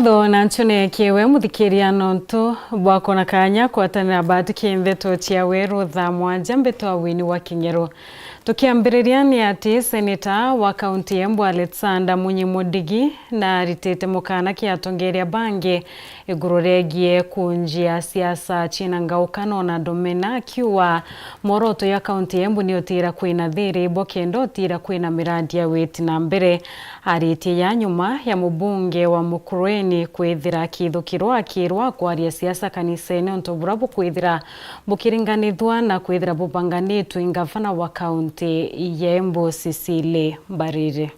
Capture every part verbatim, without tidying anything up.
Tho na nchone kiewe muthikiria nontu bwa kwona kanya kwatanira batiki ndeto cia weru thaa mwanja mbitwa wini wa King'ero. Tukiambiriria ni ati seneta wa kaunti ya Embu Alexander Munyi Mudigi naritite mukana kia atongeria bangi iguru riegie kunjia siasa cina ngaukano na ndomena, akiuga mworoto ya kaunti ya Embu ni utira kwina thiri, bo kenda utira kwina miradi ya witi na mbere. Aritie ya nyuma ya mubunge wa Mukurweini kwithira akithukirwa akirwa kwaria siasa kanisene untu bura bukwithira bukiringanithua na kwithira bubanganitwe i ngavana wa kaunti ya Embu Cecily Mbarire.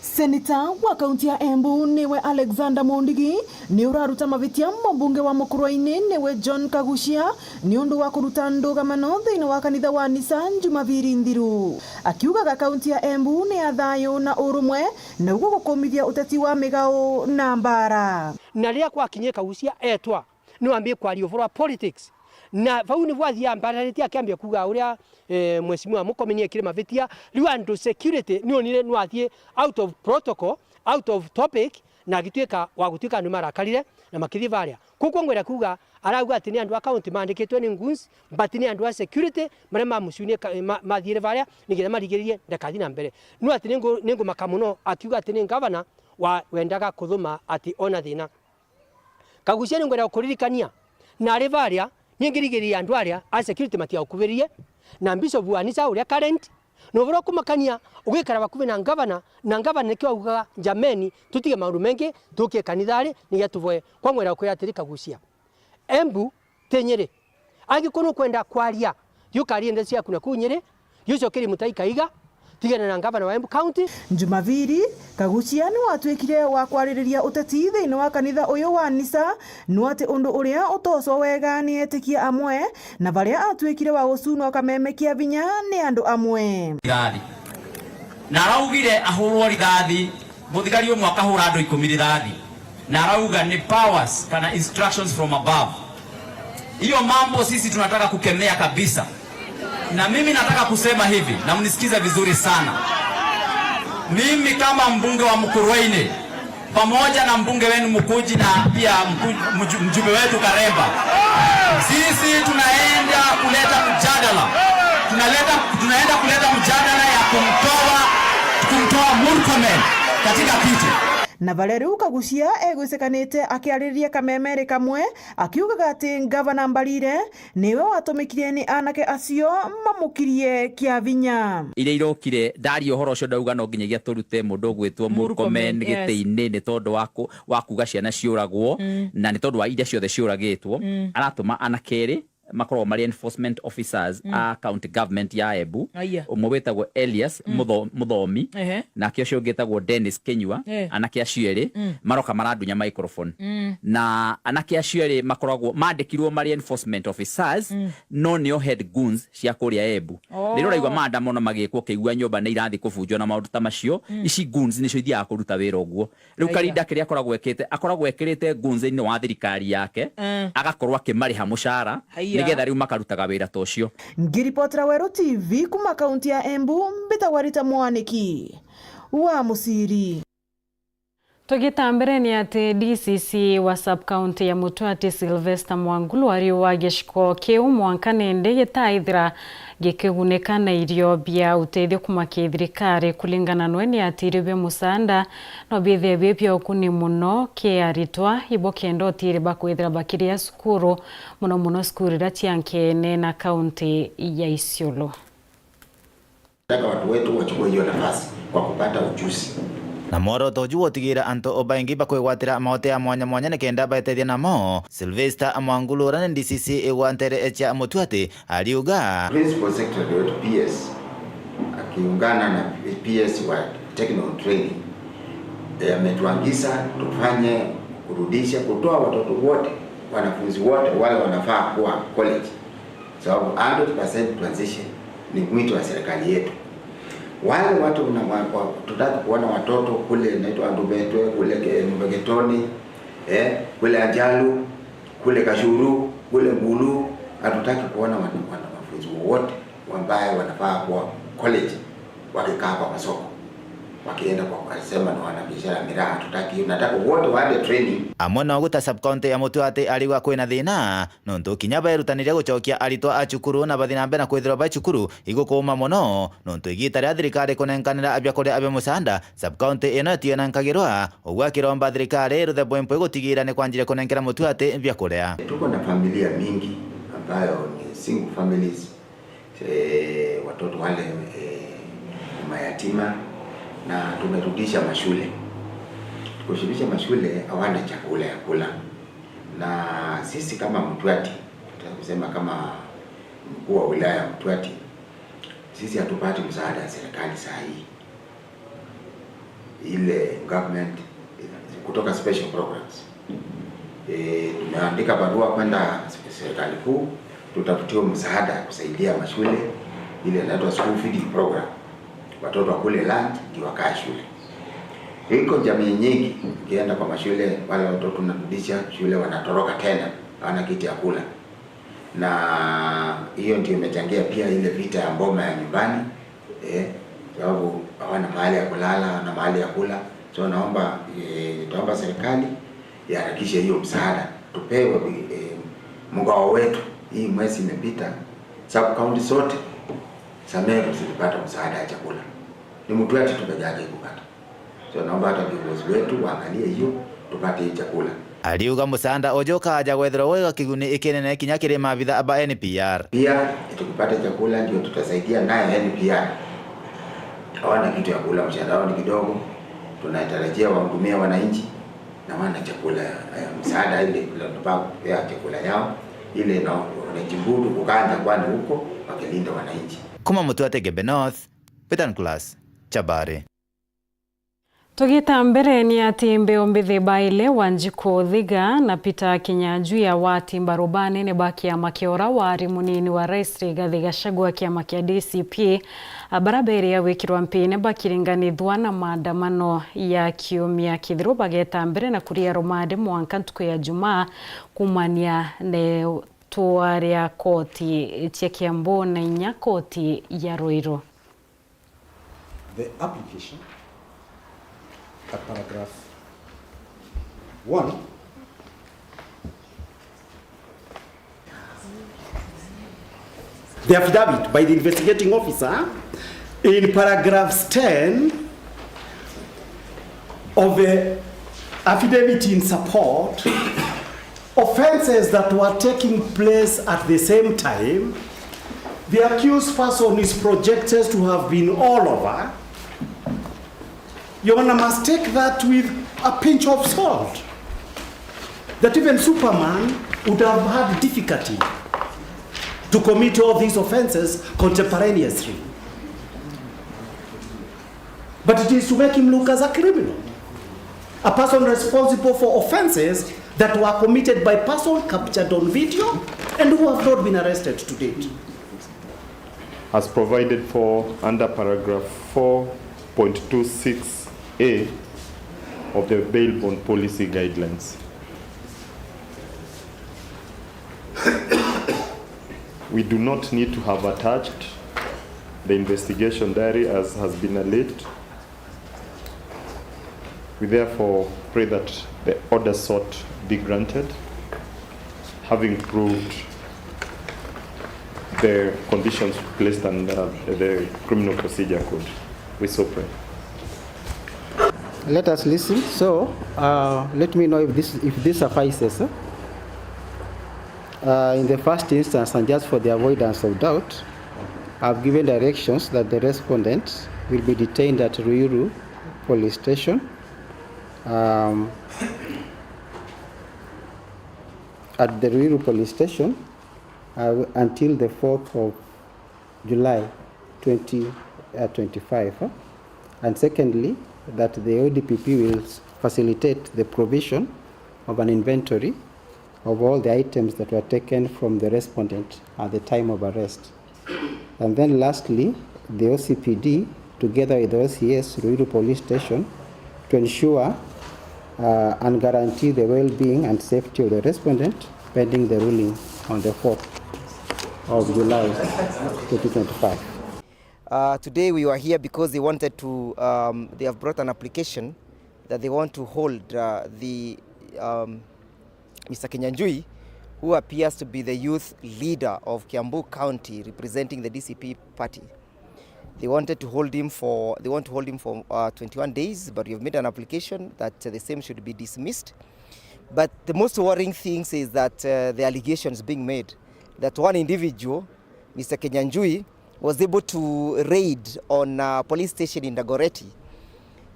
Seneta wa kaunti ya Embu niwe Alexander Mundigi ni uraruta mavitia mubunge wa Mukurweini niwe John Kagucia ni undu wa kuruta ndugamano thiini wa kanitha wa Nisa Njumabiri nthiru, akiugaga kaunti ya Embu ni ya thayu na urumwe, na uguo gukumithia uteti wa migao na mbara. Na riria gwakinyire Kagucia etwa, ni wambie kwaria uvoro wa politics. Na vau nivo athia ambararitie akiambia kuuga uria, eh, Mheshimiwa Murkomen ni ekire mavitia. Riu andu security ni onire ni wathie out of protocol, out of topic, na agituika wa gutuika andu marakarire na makithie varia. Kuguo ngwenda kuuga arauga ati ni andu a county maandikitwe ni goons, but ni andu a security maria mamucunie ka-, ma-, mathiire varia nigetha marigiririe ndakathi na mbere. No ati ningu-, ningumaka muno akiuga ati ni ngavana wa wendaga kuthuma ati ona thina. Kagucia, ni ngwenda gukuririkania, na ari baria, ni ngirigiriria andu aria a security matigakuvirie, na Bishop wa Nisa uria current, na uvoro kumakania ugikara bakuvi na ngavana, na ngavana nikio augaga, "Jameni, tutige maundu mengi, tukie kanithari, nigetha tuvoe." Kwa ngwenda gukwira atiri, Kagucia, Embu ti Nyeri. Angikorwo nukwenda kwaria, thiukarie ndeto ciaku na kuu Nyeri, thiucokerie Mutai Kahiga, tigana na ngavana wa Embu County. Njumabiri, Kagucia ni watwikire wa kwaririria uteti thiini wa kanitha uyu wa Nisa, no ati undu uria utocwa wega ni etikia amwe, na baria atwikire wa gucunwa kameme kia vinya ni andu amwe. Rithathi. Na araugire ahurwo rithathi, muthigari umwe akahura andu ikumi rithathi. Na arauga ni powers kana instructions from above. Hiyo mambo sisi tunataka kukemea kabisa. Na mimi nataka kusema hivi, na mnisikize vizuri sana. Mimi kama mbunge wa Mukurweini, pamoja na mbunge wenu Mukuji na pia mku-, mju-, mjumbe wetu Karemba, sisi tunaenda kuleta mjadala. Tunaleta, tunaenda kuleta mjadala ya kumtoa, kumtoa Murkomen katika kiti. Na baria riu Kagucia egwicikanite akiaririria kamemeri kamwe, akiugaga ati ngavana Mbarire niwe watumikire ni anake acio mamukirie kia vinya. Iria irokire, ndaria uhoro ucio ndauga no nginyagia turute mundu ugwitwo Murkomen, Murkomen, yes, giti-ini ni tondu wa ku-, wa kuuga ciana ciuragwo, mm, na ni tondu wa iria ciothe ciuragitwo. Mm. Aratuma anake eri makoragwo mari enforcement officers, mm, a county government ya Embu. Aya. Umwe witagwo Elias, mm, Mutho-, Muthomi, ehe, nake ucio ungi etagwo Dennis Kinyua. Eh. Anake acio eri, mm, maroka marandunya microphone. Mm. Na anake acio eri makoragwo mandikirwo mari enforcement officers, mm, no nio head goons cia kuria Embu. Oh. Riria uraigua maandamano magikwo, ukiigua nyumba ni irathi kubunjwa na maundu ta macio, mm, ici goons nicio ithiaga kuruta wira uguo. Riu Karinda kiria akoragwo ekite, akoragwo ekirite ngunzi-ini wa thirikari yake, eh, agakorwo akimariha mucara, haiya, nigetha riu makarutaga wira ta ucio. Ngiripotera Weru T V kuma kaunti ya Embu, mbitagwa Rita Mwaniki wa Muciri. Tugita mbere ni ati D C C wa sub-county ya Mutwati Sylvester Mwangulu ariuga giciko kiu mwanka nindi gitaithira gikigunika na irio bia uteithio kuma ki thirikari. Kulingana nwe, ni ati irio bia musaanda no bithie bi bia ukuni muno ki aritwa, ibo kenda utiri bakwithira bakiria cukuru, muno muno cukuru iria cia nkeene na kaunti ya Isiolo. Nataka watu wetu wachukue hiyo nafasi kwa kupata ujuzi. Na mworoto uju utigira antu baingi bakwigwatira maote ya mwanya mwanya nikenda baetethia namo. Sylvester Mwangulu, uria ni D C C wa ntere cia Mutwati, ariuga, Principal Secretary wetu P S akiungana na P S wa Technical Training, eh, ametuagiza tufanye kurudisha, kutoa watoto wote, wanafunzi wote wale wanafaa kuwa college, sababu hundred percent transition ni mwito wa serikali yetu. Wale watu mna-, wa-, wa-, tutaki kuona watoto kule inaitwa Ndubetwe, kule Ke-, Mbegetoni, eh, kule Ajalu, kule Kashuru, kule Mbulu, hatutaki kuona wana-, wana-, wanafunzi wowote ambaye wanafaa kuwa college wakikaa kwa masoko. Wakienda kwa ukasema ni wanabiashara miraa, hatutaki hiyo, nataka wote waende training. Amwe no guta sub-county ya Mutuati ariuga kwina thina, nontu kinya baerutaniria gucokia aritwa a cukuru na bathi na mbere na kwithirwa ba cukuru igukuuma mono, nontu igita ria thirikari kunenkanira biakuria bia musaada, sub-county ino itionankagirwa. Uguo akiromba thirikari iruthebwe mpu igutigira ni kwanjire kunenkera Mutuati biakuria. Tuko na familia mingi ambayo ni single families, eh, watoto wale, eh, ni mayatima, na tumerudisha mashule. Kushibisha mashule, hawana chakula ya kula. Na sisi kama Mutuati, nataka kusema kama mkuu wa wilaya ya Mutuati, sisi hatupati msaada ya serikali saa hii. Ile government kutoka special programs. E, tumeandika barua kwenda serikali kuu, tutafutiwe msaada kusaidia mashule, ile inaitwa school feeding program. Watoto wakule lunch, ndio wakae shule. Iko jamii nyingi, ukienda kwa mashule, wale watoto tunarudisha shule wanatoroka tena, hawana kitu ya kula. Na hiyo ndio imechangia pia ile vita ya boma ya nyumbani, eh, sababu hawana mahali ya kulala, hawana mahali ya kula. So naomba, eh, nitaomba serikali iharakishe hiyo msaada, tupewe, eh, mgao wetu. Hii mwezi imepita, sub county zote za Meru zilipata msaada ya chakula. Ni Mutuati tu peke yake ikupata. So, naomba hata viongozi wetu waangalie hiyo, tupate hii chakula. Ariuga musaada uju ukaja gwethirwa wega kiguni ikinene kinya kiri maabitha ba N P R. Pia, tukipata chakula ndio tutasaidia naye N P R. Hawana kitu ya kula, mshahara wao ni kidogo. Tunatarajia wahudumie wananchi na wana chakula, eh, msaada ile tunapea chakula yao, ile na wanajimudu kukanja kwani huko wakilinda wananchi. Kuma Mutuati Igembe North, Peter Nicholas Chabari. Tugita mbere ni ati mbeu mbithi baile Wanjiku Thiga na Peter Kinyanjui agwati mbaru ba anene ba kiama kia ura wari munini wa rais Rigathi Gachagua kiama kia D C P, a, bara beria gwikirwa mpine bakiringanithua na maandamano ya kiumia kithiru bageta mbere na kuria rumande mwanka ntuku ya Jumaa kumania na itua ria koti cia Kiambu na inya koti ya Ruiru. The application at paragraph one, the affidavit by the investigating officer in paragraphs ten of the affidavit in support offences that were taking place at the same time, the accused person is projected to have been all over. Your Honor must take that with a pinch of salt. That even Superman would have had difficulty to commit all these offences contemporaneously. But it is to make him look as a criminal, a person responsible for offences that were committed by person captured on video and who have not been arrested to date. As provided for under paragraph four point two six A of the bail bond policy guidelines. We do not need to have attached the investigation diary as has been alleged. We therefore pray that the order sought be granted, having proved the conditions placed under the Criminal Procedure Code. We so pray. Let us listen. So, uh, let me know if this, if this suffices. Uh, in the first instance, and just for the avoidance of doubt, I've given directions that the respondent will be detained at Ruiru Police Station, um, at the Ruiru Police Station, uh, until the fourth of July twenty, uh, twenty-five, uh, and secondly, that the O D P P will facilitate the provision of an inventory of all the items that were taken from the respondent at the time of arrest. And then lastly, the O C P D, together with the O C S Ruiru Police Station, to ensure, uh, and guarantee the well-being and safety of the respondent pending the ruling on the fourth of July twenty twenty-five. Uh, today we were here because they wanted to, um, they have brought an application that they want to hold, uh, the, um, Mister Kinyanjui, who appears to be the youth leader of Kiambu County representing the D C P party. They wanted to hold him for, they want to hold him for, uh, twenty-one days, but we have made an application that, uh, the same should be dismissed. But the most worrying thing is that, uh, the allegations being made that one individual, Mister Kinyanjui, was able to raid on a police station in Dagoretti.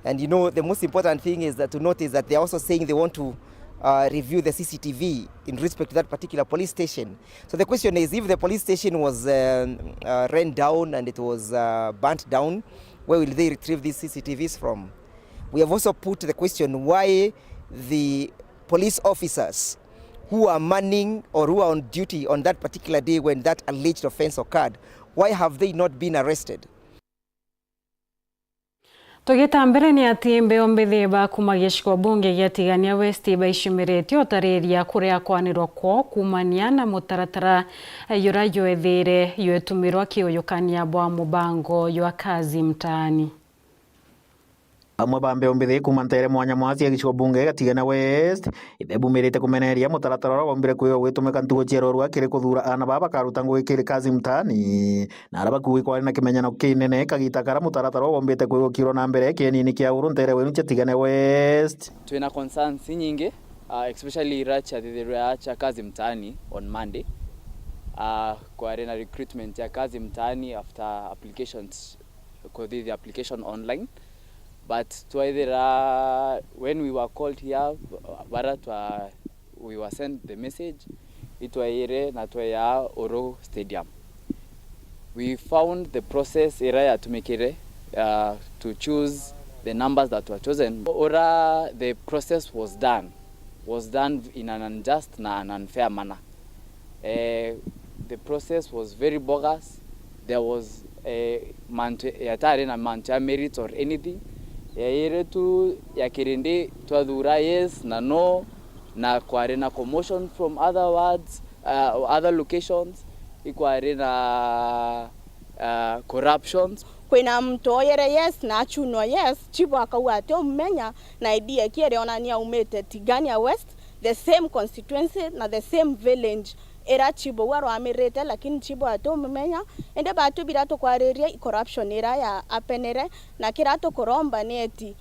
And, you know, the most important thing is that to note is that they are also saying they want to, uh, review the C C T V in respect to that particular police station. So the question is, if the police station was, um, uh, rent down and it was, uh, burnt down, where will they retrieve these C C T Vs from? We have also put the question why the police officers who are manning or who are on duty on that particular day when that alleged offence occurred, why have they not been arrested? Tugita mbere ni ati mbeu mbithi ba kuma gicigo bunge gia Tigania West baicumiritie utariria kuria kwanirwa kwoo kumania na mutaratara jura jwethire jwetumirwa kiuyukania bwa mubango jwa Kazi Mtaani. Amwe ba mbeu mbithi kuma nteere mwanya mwanya cia gicigo bunge gia Tigania West, ibebumirite kumeneria mutaratara uria wombire kwigwa gwitumika ntugu cia rorua kiri kuthuura aana baa bakaruta ngugi kiri Kazi Mtaani, na aria bakuuga ikwari na kimenyano kinene kagita karia mutaratara uria wombite kwigukirwa na mbere kienini kia uru nteere wenu cia Tigania West. Twina concerns inyingi, uh, especially iria ciathithirwe aa cia Kazi Mtaani on Monday. Uh, kwari na recruitment ya Kazi Mtaani after applications kuthithia application online, but twaithira when we were called here, bara twa, we were sent the message, itwaire na tweya Uru Stadium. We found the process ira yatumikire, uh, to choose the numbers that were chosen. Ura the process was done, was done in an unjust na an unfair manner. Eh, the process was very bogus. There was, eh, mantu yatari na mantu ya merit or anything. Yairi tu ya kirindi twathura yes na no, na kwari na commotion from other wards, uh, other locations, ikwari na, uh, corruptions. Kwina muntu oyere yes na achunwa yes, chibu akauga ati umumenya, na I D eki irionania aumite Tigania West, the same constituency na the same village ira chibu uu arwamirite, lakini chibu atumumenya. Indi batu bira tukwariria i corruption ira ya apenere, na kira tukuromba ni eti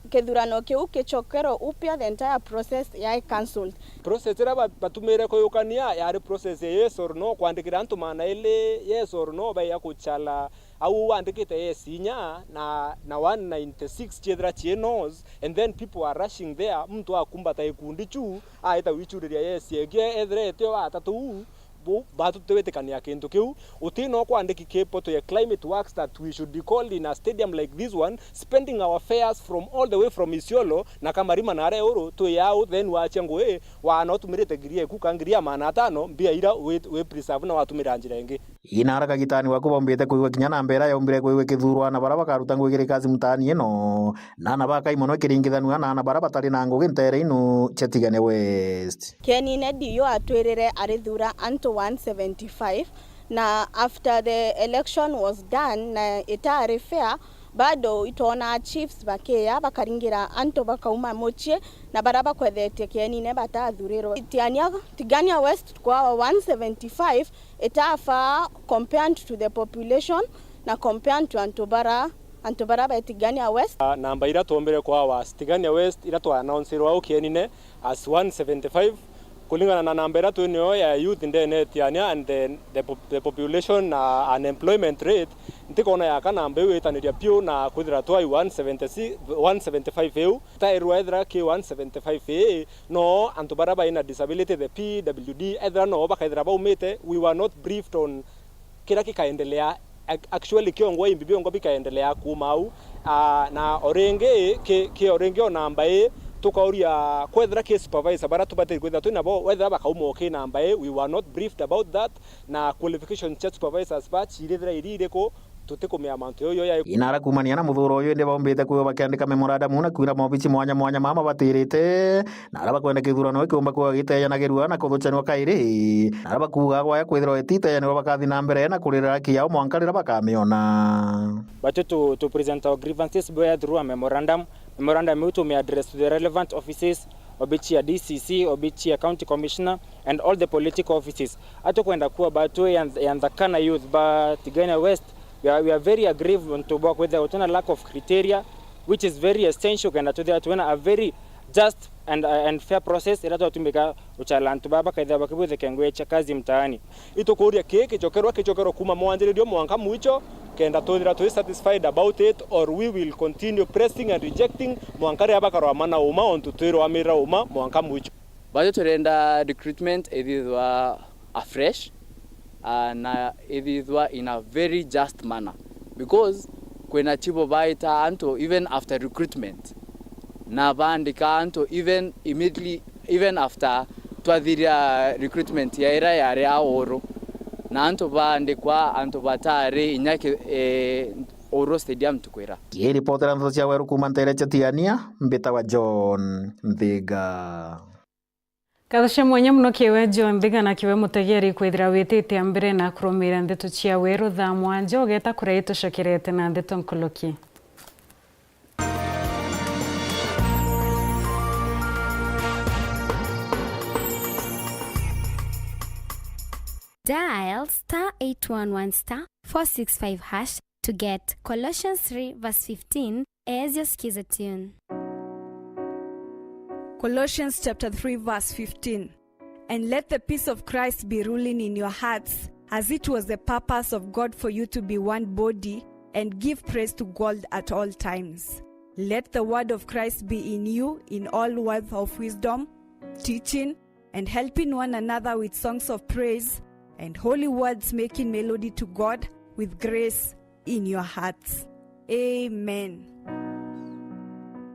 kithurano kiu kichokerwe upya, the entire process yae cancelled. Process ira ba-, batumire kuyukania yari process ya yes or no, kwandikira antu maana ili yes or no, baiya kuchala au wandikite yes inya na, na one ninety-six ciethira cii no's, and then people are rushing there, muntu akumbata ikundi chu aita wichuriria yes ingi, ethira etio atatu uu, bu-, batu tutiwitikania kintu kiu. Uti no kwandiki ki poto ya Climate Works that we should be called in a stadium like this one, spending our fares from all the way from Isiolo na Kamarima na aria uru, twi au, then wachia ngui, wana utumirite ngiri eku ka ngiri ya maana atano, mbia ira wi, wi preserve na watumira njira ingi. Inara kagitani waku bombite kuigua kinya namba ira yombire kuigua ikithuurwa na bara bakaruta ngugi kiri Kazi Mtaani ino, na ana bakai mono ikiringithanua na ana bara batari na ngugi nteere inu cia Tigania West. Kenine D U atwirire arithuura antu one seventy-five, na after the election was done na itari fair, bado itwona chiefs bakiya bakaringira antu bakauma mucii, na bara bakwethetie Kenine batathurirwe. Tigania, Tigania West kwa one seventy-five, itafa compared to the population na compared to antu bara, antu bara be Tigania West. Ah, namba ira twombire kwa was Tigania West, ira twa announcerwa au Kenine as one seventy-five, kulingana na namba ira twi nayo ya youth ndene Tigania and the, the pop-, the population na unemployment rate, ntikona yaka namba iu itaniria piu na kwithira twai one seventy-six, one seventy-five iu. Tairwa ethira ki one seventy-five ii, no antu bara bai na disability, the P W D, ethira no bakaithira baumite, we were not briefed on kira gikaendelea, ac-, actually kiongwa imbi biongwa bikaendelea kuuma au. Ah, na o ringi, ki, ki o ringi o namba ii, tukauria kwethira ki supervisor bara tubatiri kwithira twi nabo, wethira bakauma o ki namba ii, we were not briefed about that, na qualifications cia supervisors ba cirithira iri iriku, tutikumea mantu yo yo ya. Inara kuumania na muthuuro uyu, indi baumbite kwithirwa bakiandika memorandum na kwira maobici mwanya mwanya mama batirite, na aria bakwenda kithurano kiumba kwithirwa giteejanagirua na kuthucanua kairi, na aria bakuuga gwaya kwithirwa ititeejanirwa bakathi na mbere na kuririra haki yao mwanka riria bakamiona. But to, to present our grievances by through a memorandum. Memorandum iu tume address to the relevant offices, obici ya D C C, obici ya County Commissioner, and all the political offices. Atukwenda kuwa ba twi ya, ya Nthakana Youth ba Tigania West, we are, we are very aggrieved ontu bwa kwithira gutina lack of criteria, which is very essential kenda twithira twina a very just and, uh, and fair process iria twatumika gucala antu baba bakethira bakibwithika ngugi cia kazi mtaani. Itukuuria kii kicokerwa kicokerwa kuuma mwanjiririo mwanka mwicho, kenda twithira twi satisfied about it, or we will continue pressing and rejecting mwanka riria bakarwama na uma, ontu twirwamirira uma mwanka mwicho. Bajo turenda recruitment ithithwa afresh, ah, na ithithwa in a very just manner, because kwina chibo baita antu even after recruitment, na baandika antu even immediately, even after twathirira recruitment ya ira yari a Uru, na antu baandikwa antu batari inya ki-, eh, Uru Stadium tukwira. Kiripotera ndeto cia weru kuuma ntere cia Tigania, mbitagwa John Nthiga. Ngatho cia mwanya mono kiwe John Nthiga na kiwe mutegeri kwithira witite mbere na kurumira ndeto cia weru thaa mwanja ugeta kuria itucokerete na ndeto nkuluki. Dial star eight one one star four six five hash to get Colossians three verse fifteen as your skiza tune. Colossians chapter three verse fifteen. And let the peace of Christ be ruling in your hearts, as it was the purpose of God for you to be one body, and give praise to God at all times. Let the word of Christ be in you in all words of wisdom, teaching, and helping one another with songs of praise and holy words, making melody to God with grace in your hearts. Amen.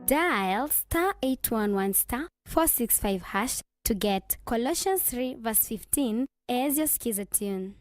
Dial star eight one one star four six five hash to get Colossians three verse fifteen as your skiza tune.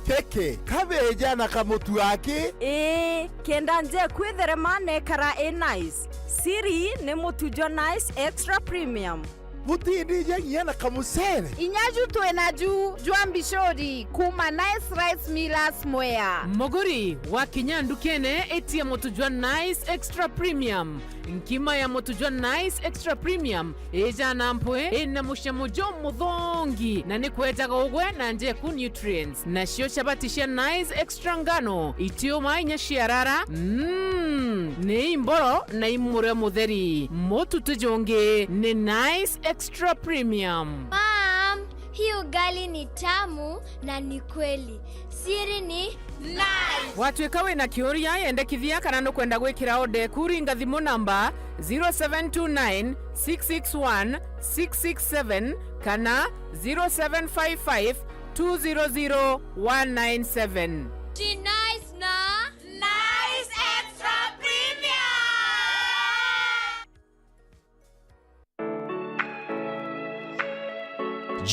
Tiki, kabeja na kamutu aki. Ii, kenda nje kwithere ma nekara i nice. Siri ni mutu jwa Nice Extra Premium. Butindija nginya na kamucere. Inya ju twina ju jwa mbicuri kuuma Nice Rice Millers Mwea. Muguri, wakinya ndukene, itia mutu jwa Nice Extra Premium. Nkima ya mutu jwa Nice Extra Premium ijaa na mpwi, ina mucamo jumuthongi, na ni kwejaga ugwe na njeku nutrients. Nacio chabati cia Nice Extra Ngano itiuma inya ciarara, mm, ni imboro na imurio mutheri. Mutu ti jungi, ni Nice Extra Premium. Mom, hii ugali ni tamu na ni kweli. Siri ni Nice. Watwika wina kiuria, yendekithia kana nukwenda gwikira order eku, ringa thimu namba zero seven two nine, six six one, six six seven kana zero seven five five, two zero zero, one nine seven. Ti Nice na Nice Extra Premium.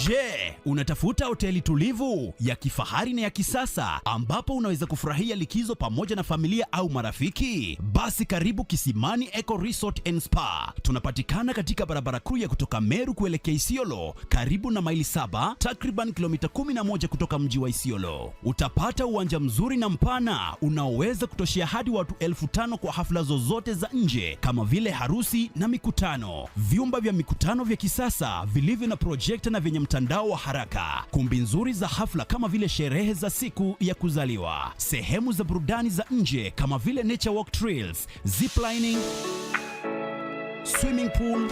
Je, unatafuta hoteli tulivu, ya kifahari na ya kisasa ambapo unaweza kufurahia likizo pamoja na familia au marafiki? Basi karibu Kisimani Eco Resort and Spa. Tunapatikana katika barabara kuu ya kutoka Meru kuelekea Isiolo, karibu na Maili Saba, takriban kilomita kumi na moja kutoka mji wa Isiolo. Utapata uwanja mzuri na mpana unaoweza kutoshea hadi watu elfu tano kwa hafla zozote za nje kama vile harusi na mikutano. Vyumba vya mikutano vya kisasa vilivyo na projekta na vyenye mtandao wa haraka. Kumbi nzuri za hafla kama vile sherehe za siku ya kuzaliwa. Sehemu za burudani za nje kama vile nature walk trails, ziplining, swimming pool,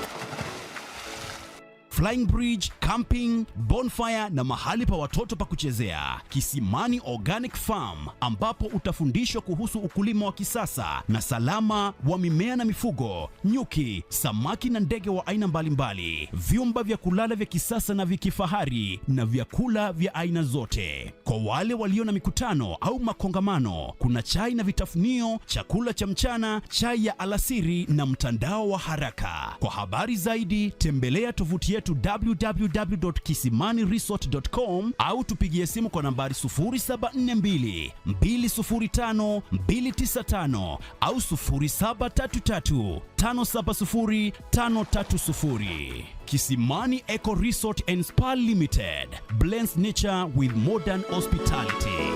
flying bridge, camping, bonfire na mahali pa watoto pa kuchezea. Kisimani Organic Farm, ambapo utafundishwa kuhusu ukulima wa kisasa na salama wa mimea na mifugo, nyuki, samaki na ndege wa aina mbalimbali, vyumba vya kulala vya kisasa na vya kifahari na vyakula vya aina zote. Kwa wale walio na mikutano au makongamano, kuna chai na vitafunio, chakula cha mchana, chai ya alasiri na mtandao wa haraka. Kwa habari zaidi, tembelea tovuti yetu w w w dot kisimani resort dot com au tupigie simu kwa nambari sufuri saba nne mbili, mbili sufuri tano, mbili tisa tano au sufuri saba tatu tatu, tano saba sufuri, tano tatu sufuri. Kisimani Eco Resort and Spa Limited blends nature with modern hospitality.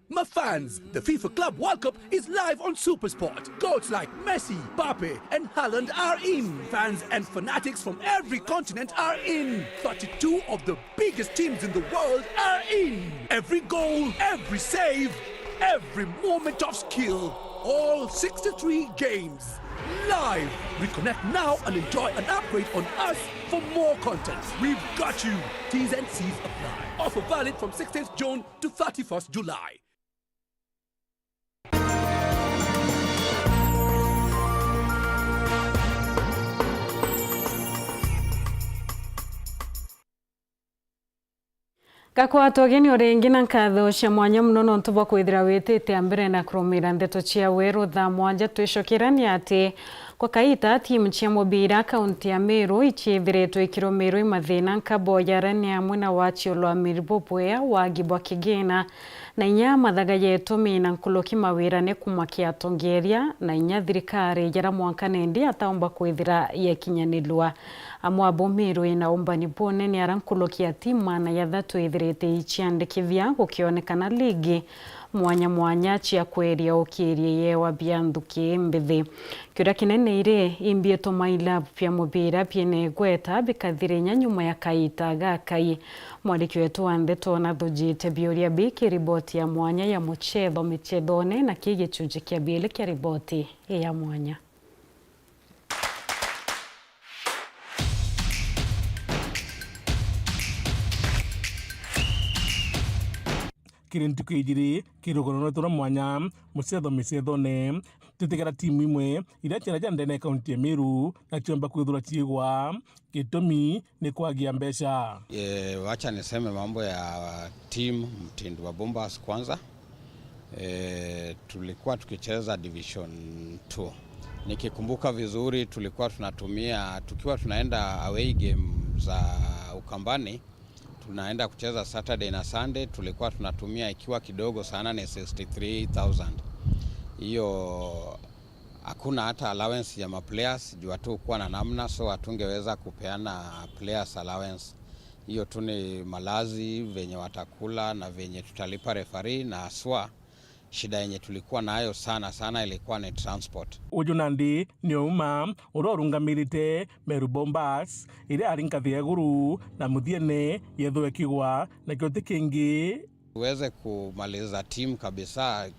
My fans, the FIFA Club World Cup is live on SuperSport. Goats like Messi, Mbappe, and Haaland are in. Fans and fanatics from every continent are in. Thirty-two of the biggest teams in the world are in. Every goal, every save, every moment of skill. All sixty-three games. Live. Reconnect now and enjoy an upgrade on us for more content. We've got you. T's and C's apply. Offer valid from sixteenth June to thirty-first July. Gakwatwa ugeni o ringi na nkatho cia mwanya mono nontu bwa kwithira witite a mbere na kurumira ndeto cia weru thaa mwanja. Twicokerania ati kwa kaita timu cia mubira kaunti ya Meru iciithiritwe ikirumirwa i mathina nkaboya arene amwe na wachiulwa miribo bwea wagi bwa kigina na inya mathaga ya itumi na nkuruki mawirane kumakia atongeria na inya thirikari jara mwanka nendi ataumba kwithira yekinyanilua. Amwe abo Meru ina umbani bunene ara nkuruki ya timu maana ya thatu ithirite iciandikithia gukionekana ligi mwanya mwanya cia kweria ukirie yewa bia nthuki mbithi. Kiuria kinene iri imbi ituma ilabu bia mubira biene igweta bikathira inya nyuma ya kaita gakai. Mwandiki wetu wa ndeto nathujite biuria biki riboti ya mwanya ya muchetho michethone na ki gichunji kia biiri kia riboti ya mwanya. Kiri ntuku ijiri, kiri rugano rwetu rwa mwanya, mucetho micethone, tutigira timu imwe iria ciara ja ndene ya kaunti ya Meru na ciomba kwithirwa ciigwa. Gitumi ni kwagia mbeca. E, wacha niseme mambo ya team Mtindi wa Bombers kwanza. E, tulikuwa tukicheza Division two. Nikikumbuka vizuri, tulikuwa tunatumia, tukiwa tunaenda away game za Ukambani, tunaenda kucheza Saturday na Sunday, tulikuwa tunatumia ikiwa kidogo sana ni sixty-three thousand. Hiyo hakuna hata allowance ya maplayers, juu hatukuwa na namna, so hatungeweza kupeana players allowance. Hiyo tu ni malazi, venye watakula na venye tutalipa referee, na haswa shida yenye tulikuwa nayo sana sana ilikuwa ni transport. Uju nandi ni Ouma, uria urungamirite Meru Bombers, iria ari nkathi ya iguru, na muthiene yethwe kigwa, na kio ti kingi. Tuweze kumaliza timu kabisa,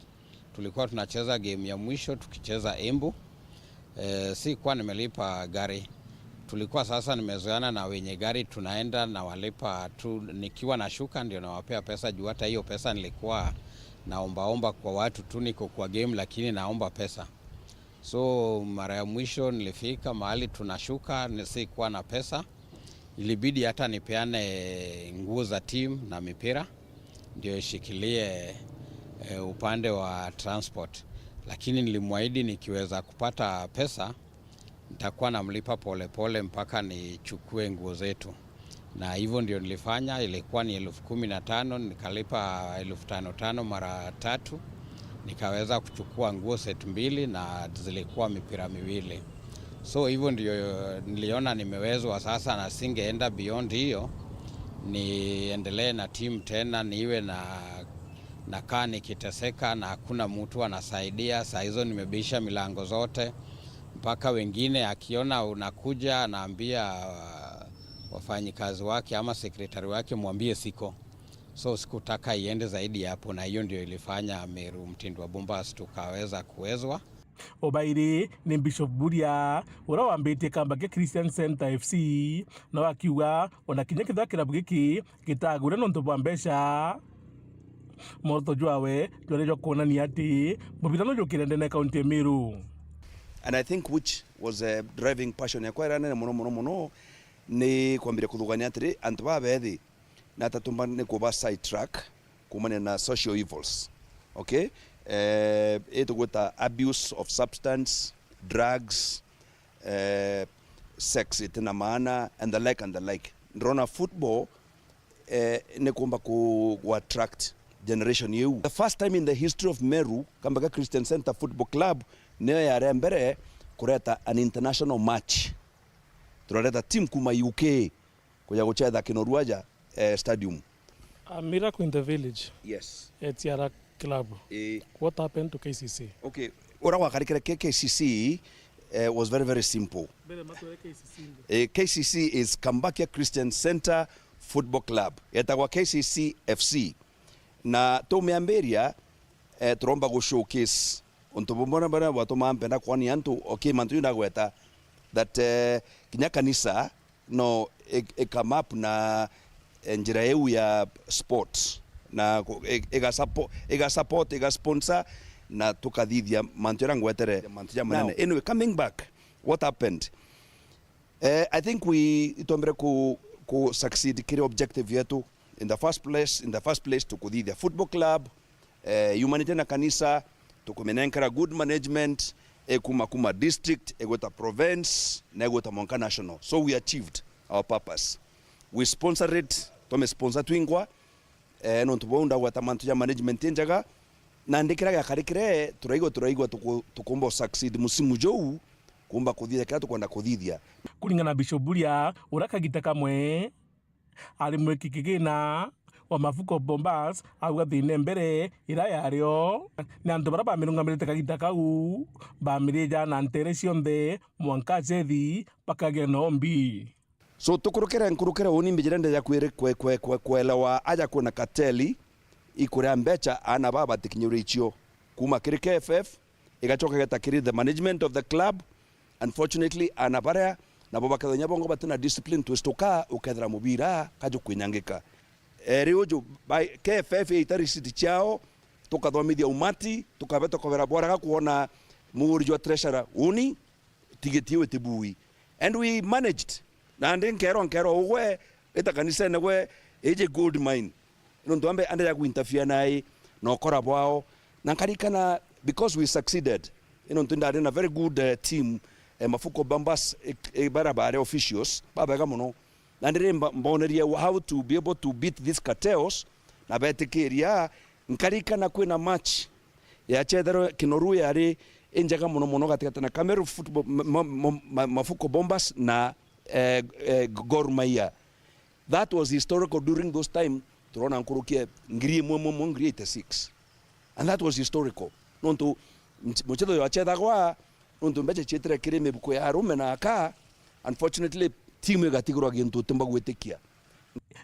tulikuwa tunacheza game ya mwisho tukicheza Embu. E, sikuwa nimelipa gari. Tulikuwa sasa nimezoeana na wenye gari, tunaenda na walipa tu, nikiwa nashuka ndio nawapea pesa, juu hata hiyo pesa nilikuwa naombaomba kwa watu tu, niko kwa game lakini naomba pesa. So mara ya mwisho nilifika mahali tunashuka, ni-, sikuwa na pesa. Ilibidi hata nipeane nguo za team na mipira ndio ishikilie, eh, upande wa transport. Lakini nilimwahidi nikiweza kupata pesa, nitakuwa namlipa polepole mpaka nichukue nguo zetu. Na hivyo ndio nilifanya, ilikuwa ni elfu kumi na tano, nikalipa elfu tano tano mara tatu, nikaweza kuchukua nguo set mbili na zilikuwa mipira miwili. So hivyo ndio niliona nimewezwa sasa, na singeenda beyond hiyo, niendelee na team tena, niwe na, nakaa nikiteseka na hakuna mtu anasaidia. Saa hizo nimebisha milango zote, mpaka wengine akiona unakuja anaambia wafanyikazi wake ama secretary wake, "Mwambie siko." So sikutaka iende zaidi ya hapo, na hiyo ndio ilifanya Meru Mtindi wa Bombers tukaweza kuwezwa. Obairi ni Bishop Buria, uria wambitie kamba kia Christian Center F C, na akiuga ona kinya kethira kirabu giki gitagure nontu bwa mbeca, mworoto jwawe jwari jwa kwonania ati mubira no jukire ndene kaunti ya Meru. And I think which was a driving passion yakwa iria nene mono, mono, mono, ni kwambiria kuthugania atiri, antu baba bethi, na tatumba ni kuba side track kumania na social evils. Okay? Eh, itugwita abuse of substance, drugs, eh, sex itina maana, and the like, and the like. Ndrona football, eh, ni kumba ku, ku attract generation iu. The first time in the history of Meru, Kambega Christian Center Football Club niyo yari mbere kureta an international match. Turareta team kuma U K kuja gucetha Kinoru aja, eh, stadium. A miracle in the village. Yes. Etiara club. Eh. What happened to K C C? Okay. Ura gwakarikire K K C C, eh, was very, very simple. Mbere matwere K C C ndi. Eh, K C C is Kambakia Christian Center Football Club. Yetagwa K C C F C. Na tumiambiria, eh, turomba gu showcase untu bumwe na buria bwatumaa mpenda kwonia antu, okay, mantu ju ndagweta, that, eh, kinya kanisa no i, i come up na, eh, njira iu ya sport, na ku, i, iga suppo-, iga support, iga sponsor, na tukathithia mantu jaria ngwetere, mantu ja manene. Now, anyway, coming back, what happened? Eh, I think we, itwambire ku, ku succeed kiri objective yetu. In the first place, in the first place, tukuthithia football club, eh, humanity na kanisa, tukuminenkera good management, ikuma kuma district, igwita province, na igwita mwanka national. So we achieved our purpose. We sponsored, twame sponsor twingwa, eh, nontu bwau ndagweta mantu ja management injega, na ndi kiria giakarikire, turaigwa, turaigwa tuku-, tukumba succeed musimu juu, kumba kuthithia kiria tukwenda kuthithia. Kuringana na Bishop Buria, uria kagita kamwe ari mwiki kigina wa Mafuko Bombers, auga thina mbere ira yario ni antu baria bamirungamirite kagita kau, bamirija na ntere cionthe mwanka achethi bakagia nombi. So tukurukire nkurukire uni mbijire ndeja kwiri kwe, kwe, kwe, kwelewa aja kwina kateli ikuria mbecha ana baba batikinyure icio kuma kiri K F F, igacoka igeta kiri the management of the club. Unfortunately, ana baria nabo bakethira inya bongo batina discipline, twistuka ukethira mubira kaju kwinyangika. Eri uju, by K F F yaita receipt ciao, tukathomithia umati, tukabe tukobera bwaraga kwona muuri jwa treasurer uni, tigiti iu itibui. And we managed. Nandi nkerwa, nkerwa ugwe, ita kanisene gwe, iji gold mine. Nontu ambe ande ya kuinterfere nai na ukora bwao. Na nkarikana, because we succeeded, nontu ndari na very good, eh, team, eh, Mafuko Bombers, eh, eh, bara bare officials babega mono. Na ndiri mba-, mbonerie how to be able to beat these cartels, na betikiria. Nkarikana kwina match yachetherwe Kinoru yari injega mono mono gatigati na Kameru Football, ma-, ma-, ma-, ma-, Mafuko Bombers na, eh, eh, Gor Mahia. That was historical during those time. Turona nkuruki ya ngiri imwe imwe imwe, ngiri eighty-six. And that was historical. Nontu mch-, muchetho uyu wachethagwa, nontu mbecha chietire kiri mibuko ya arume na aka, unfortunately, timu igatigirwa gintu utimba gwitikia.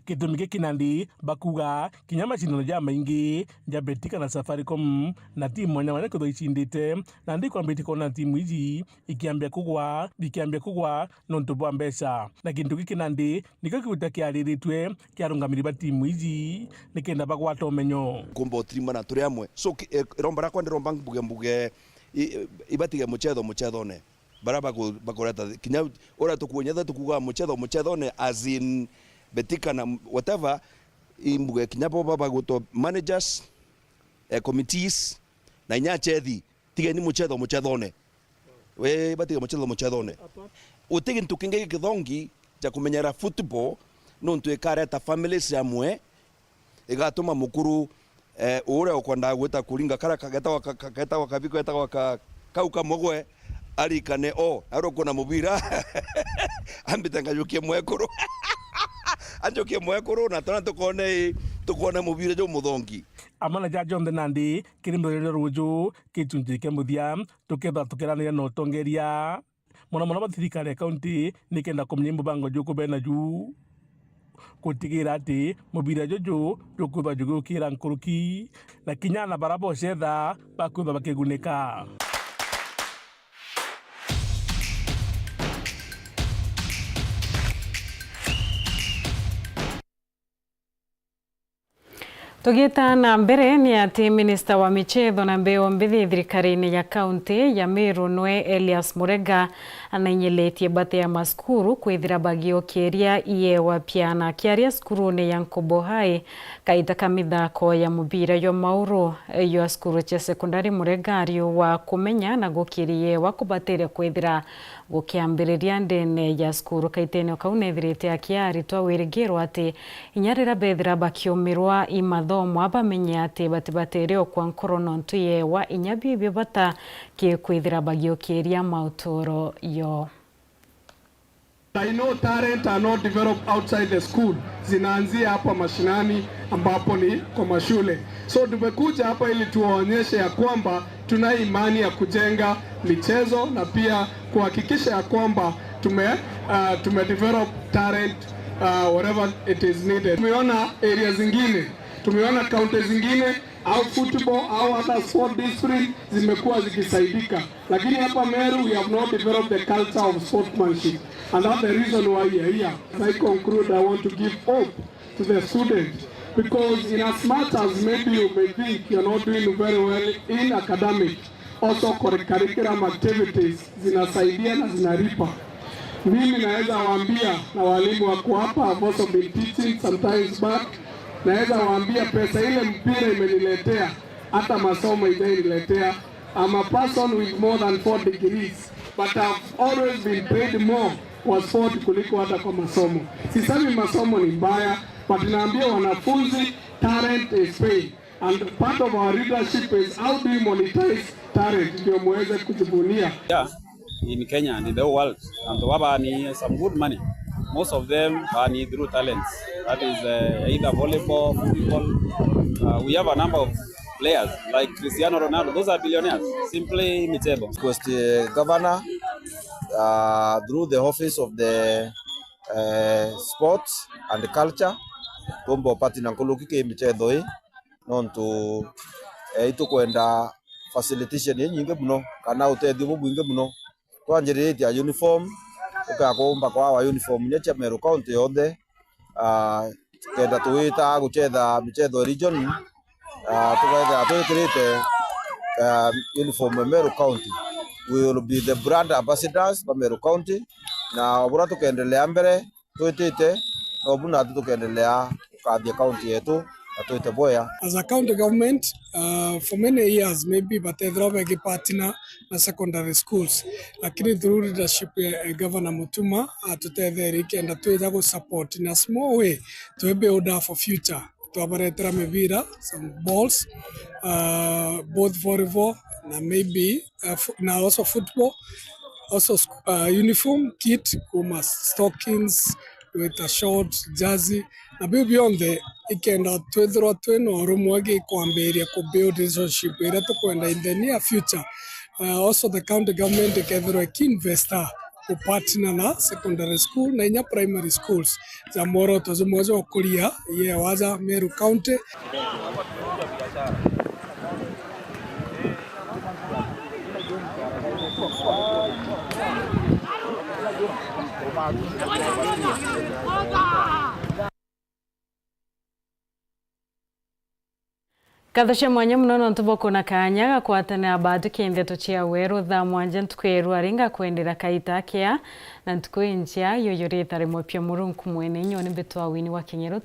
Gitumi giki nandi bakuga kinya macindano jamaingi ja Betika na Safaricom na timu mwanya mwanya kwithwa icindite, nandi ikwambitie kwona timu iji ikiambia kugwa, ikiambia kugwa nontu bwa mbecha. Na gintu giki nandi nikio kigwita kiariritue kia arungamiri ba timu iji nikenda bagwata umenyo. Kumba utirimana turi amwe. So, ki-, eh, iromba rakwa ndiromba mbuge mbuge, i-, i-, ibatige muchetho muchethone. Bara baku-, bakureta kinya uria tukuonyetha tukuga muchetho muchethone, as in Betika na whatever, imbuge kinya bo babagwitwa managers, eh, committees, na inya achethi. Tigeni muchetho muchethone. We, batige muchetho muchethone. Uti gintu kingi gikithongi ja kumenyera football, nontu ikareta families amwe, igatuma mukuru, eh, uria ukwendaga gwita kuringa kara kagetagwa ka-, ka-, getagwa kabi, getagwa ka-, kau kamwe gwe, arikane, o, aria ukuna mubira, ambite ngajukie mwekuru. Anjukie mwekuru, na twana tukone, tukone mubira jumuthongi. Amwe na ja jonthe nandi, kiri mithenya ya ruju, gicunji kia muthia, tukethirwa tukiraniria na utongeria, mono mono ba thirikari ya kaunti, nikenda kumenya mubango juku bena ju gutigira ati mubira juju jukwithwa jugiukira nkuruki, na kinya ana bara bocetha bakwithwa bakigunika. Tugita na mbere, ni ati minista wa michetho na mbeo mbithi thirikari-ini ya kaunti ya Meru nwe Elias Murega anainyilitie mbate ya masukuru kwithira bagiokiria iewa piana kiaria sukurune ya Nkobo High kaita ka mithako ya mubira jwa mauru jwa sukuru cia sekondari. Murega ari wa kumenya na gukiria iewa kubatiria kwithira gukiambiriria ndene ya sukuru. Kaitene o kau nethirite akia aritwa wirigiro ati inya riria bethira bakiumirwa i mathomo, abamenye ati batibatere okwa nkoro nontu yewa inya bibi bata ki kwithira bagiokiria mauturo yo. I know talent are not developed outside the school, zinaanzia hapa mashinani ambapo ni kwa mashule. So tumekuja hapa ili tuwaonyeshe ya kwamba tunayo imani ya kujenga michezo na pia kuhakikisha ya kwamba tume, uh, tume develop talent, uh, wherever it is needed. Tumeona area zingine, tumeona kaunti zingine au football au other sport discipline zimekuwa zikisaidika, lakini hapa Meru we have not developed the culture of sportsmanship, and that's the reason why we are here. As I conclude, I want to give hope to the student, because in as much as maybe you may think you're not doing very well in academic, also curri- curriculum activities zinasaidia na zinalipa. Mimi naweza waambia, na walimu wako hapa, I've also been teaching sometimes back, naweza waambia pesa ile mpira imeniletea, hata masomo ijainiletea. I'm a person with more than four degrees, but I've always been paid more kwa sport kuliko hata kwa masomo. Sisemi masomo ni mbaya, but naambia wanafunzi, talent is pay, and part of our leadership is how do you monetize talent ndio muweze kujivunia. Yeah, in Kenya and in the whole world, antu baba ni some good money. Most of them are ni through talents. That is, uh, either volleyball, football. Uh, we have a number of players like Cristiano Ronaldo. Those are billionaires. Simply michetho. Request, uh, governor, uh, through the office of the, uh, sports and culture, tumba partner nkuruki ki michetho ii, nontu, eh, itukwenda facilitation inyingi muno kana utethio bubwingi muno. Twanjiriritie a uniform, ukakumba kwa our uniform inya cia Meru County yonthe. Ah, tukenda tuwita guchetha michetho region, ah, tukethira twikirite, ah, uniform ya Meru County. We will be the brand ambassadors ba Meru County, na o buria tukendelea mbere twitite, nobu natu tukendelea gukathia county yetu na twite bwea. As a county government, uh, for many years maybe batethirwa begi partner na secondary schools, lakini through leadership ya, ya Governor Mutuma, atutetherie kenda twija gu support in a small way, twi build up for future. Twabaretera mibira, some balls, uh, both volleyball na maybe, uh, fo- na also football, also sc- uh, uniform, kit, kuma stockings, with a short, jersey, na biu bionthe ikenda twithirwa twina urumwe gikwambiria ku build relationship iria tukwenda in the near future. Uh, also the county government ikethirwa ikiinvesta kupartner na secondary school na inya primary schools ja mworoto jumwe jwa gukuria iewa ja Meru County. Nkatho cia mwanya mono nontu bwa kwona kaanya ga kwatanira na baathuki nteto cia weru thaa mwanja ntuku ya irua ringa kwendera kaita kea na ntuku injia yoyo rita rimwe pia Murungu mwene inyoni mbitwa wini wa kinyeru.